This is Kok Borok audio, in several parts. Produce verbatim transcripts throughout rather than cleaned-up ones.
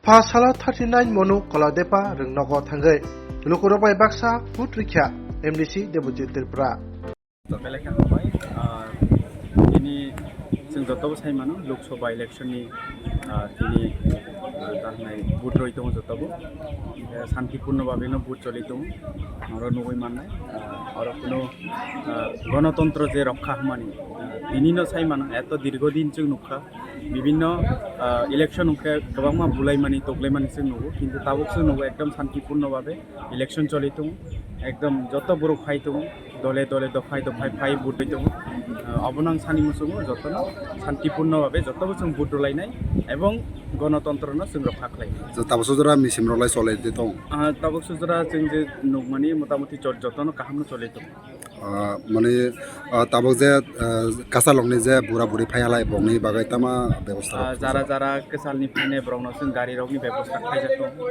Pha salo thirty nine monu Kaladepa rwngnogo thangwi lukurok bai baksa vote rikha M D C Debojit Tripura. Belai khe hambai, ah, tini chwng jotobo sai mano Lok Sabha election ni, ah, tini, ah, ta hwnai vote rwi tongo jotobo. Eh, santipurno babe no vote choli tongo. Oro nugwi mannai, ah, oro kuno, ah, gonotontro je rokha hwnmani, ah, tini no sai mano, eto dirgo din chwng nukha. Bibinno, ah, election hwnkhe kwbangma bulaimani, toklaimani chwng nugo, kintu tabuk chwng nugo ekdom santipurno babe election choli tongo, ekdom joto borok phai tongo, dole dole, dophai dophai phai vote tongo. Ah, obono ang sani muchungo jotono santipurno babe jotobo chwng vote rwlainai ebong gonotontrono chwng rokha khlainai. Tabuk sujora misim rok lai cholai de tongo. Ah, tabuk sujora chwng je nukmani motamuti chot jotono kahamno cholai tongo. Ah, mane, ah, tabuk je, ah, kasalokni je bura buri phaiya lai, bongni bagwi tama bebosta rok? Ah, jara jara kasalni phainai borokno chwng gari rokni bebosta khlaijak tongo,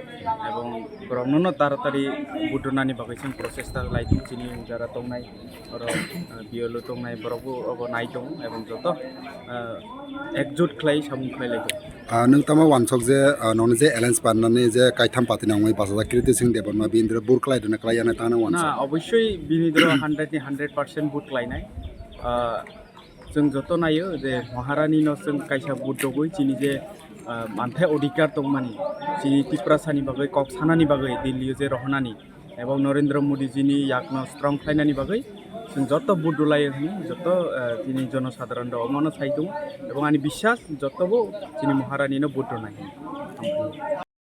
ebong borokno no taratari budunani bagwi chwng prochesta lai tongo, chini jara tongnai oro, ah, B L O tongnai borokbo obo nai tongo, ebong joto, ah, ekjut khlai samung khlai lai tongo. Ah, nwng tamo wansok je, ah, noni je alliance parnani je kaitham party nangmani bachajak Kirti Singh Debbarma bini vote khlai rwna khlai ya nai tamo wansok? Na, obossoi bini doro hundred ni hundred percent vote khlainai. Ah, chwng joto naio je Maharani no chwng kaisa vote rogwi chini je, ah, manthai odhikar tongmani, chini Tiprasani bagwi kok sanani bagwi Delhi o je rohonani, ebong Narendra Modi jini yakno strong khlainani bagwi chwng joto vote rwlaio hwnwi joto, eh, chini jono sadharon rok omono sai tongo, ebong ani biswas jotobo chini Maharani no vote rwnai hwnwi.